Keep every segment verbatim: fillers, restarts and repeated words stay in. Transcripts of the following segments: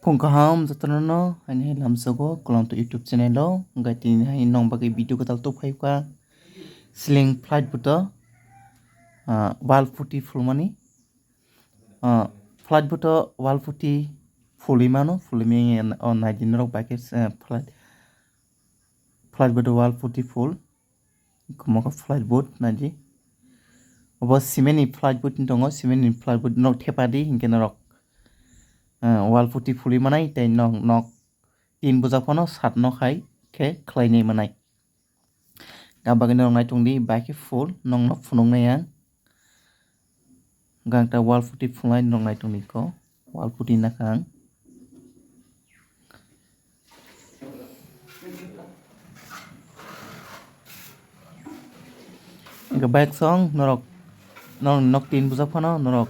Phung kaham jotono no, haini hai lamsogo Kulanto YouTube channel o, hwnkhe tini hai nong bagwi video kwtal tubuphaikha. Ceiling plywood o, ah, wall putty phulmani. Ah, plywood o wall putty phulwi mano, phulwi manya o naidi norok bai khe, eh, ply-, plywood o wall putty phul. Omo khe plywood naidi. Obo cement ni plywood ni tongo, cement ni plywood norok thepadi hinkhe norok, eh, wall putty phulwi manai tei nok, nok tin bujak phano sat nok hai khe khlainai manai. Abagwi norok naitongdi, bai khe phul nokno phunuknai ang. Gangta wall putty phulnai norok naitongdi kho, wall putty nakha ang. Hwnkhe bike song norok, norok nok tin bujak phano norok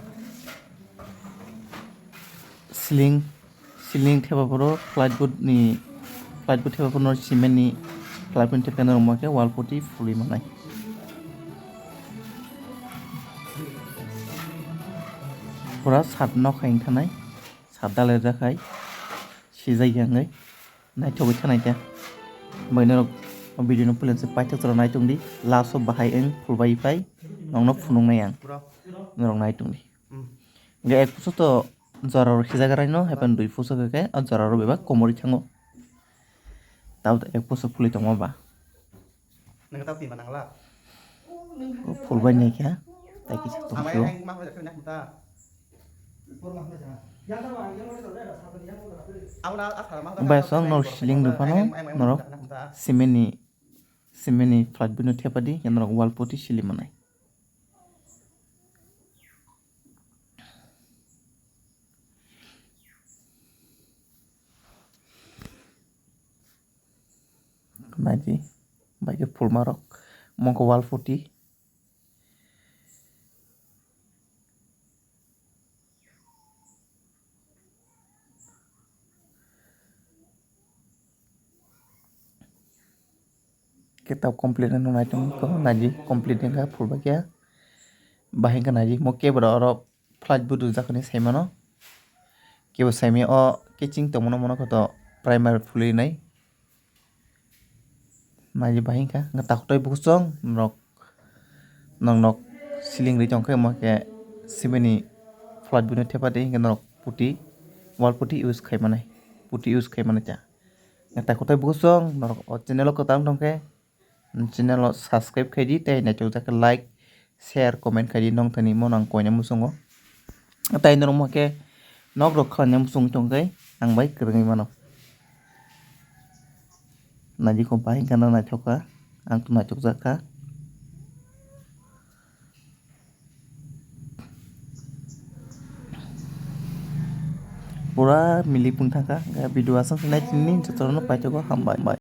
ceiling, ceiling thepa phuru plywood ni, plywood thepa phuru norok cement ni plywood thepa norok ma khe wall putty phulwi manai. Pura sat nok hai wngthanai, sat dalai rwjak hai, sijak ya wngwi. Naithogwi thanai khe. Bai norok o video no puila se paithak jora naitongdi. Last o bahai wng phulbai phai nokno phunuknai ang. Norok naitongdi. Hwnkhe ek puso to jora rok sijak raino, haiphano dui puso khe o jora rok bebak komorwi thango. Tabuk ek puso phulwi tongma ba. Nang tau tima nang la. O phulbai nai khe, tai kisa tong phio. Bai song norok ceiling rw phano norok cement ni, cement ni plywood no thepadi, norok wall putty sili manai. Naidi, bai khe phulmarok, omo khe wall putty. Khe tabuk complete wngno naitung khe naidi, complete wngkha phulbai khe. Bahai wngkha naidi, omo kebra oro plywood rwjak hinwi saimano. Kebo saimaya o keching tongmano, mono khe to primer phulwi nai. Naidi bahai wngkha, wngkha takhwtai bukhusong norok, nok nok ceiling rwi tongkhe, omo khe cement ni plywood no thepadi, hinkhe norok putty, wall putty use khaimanai, putty use khaimanai ta. Wngkha takhwtai bukhusong norok o channel o kwtal wngtongkhe, channel o subscribe khaidi tei naichukjak khe like, share, comment khaidi, nongthani mo nang koina muchungo. Tai norok mo khe nok rok khlaina muchung tongkhe ang bai kwrwngwi mano. Naidi kho bahai wngkha na naithok kha, ang to naichukjak kha. Pura milik pung thangkha, hwnkhe video aswk se nai tini jotono paithago hambai.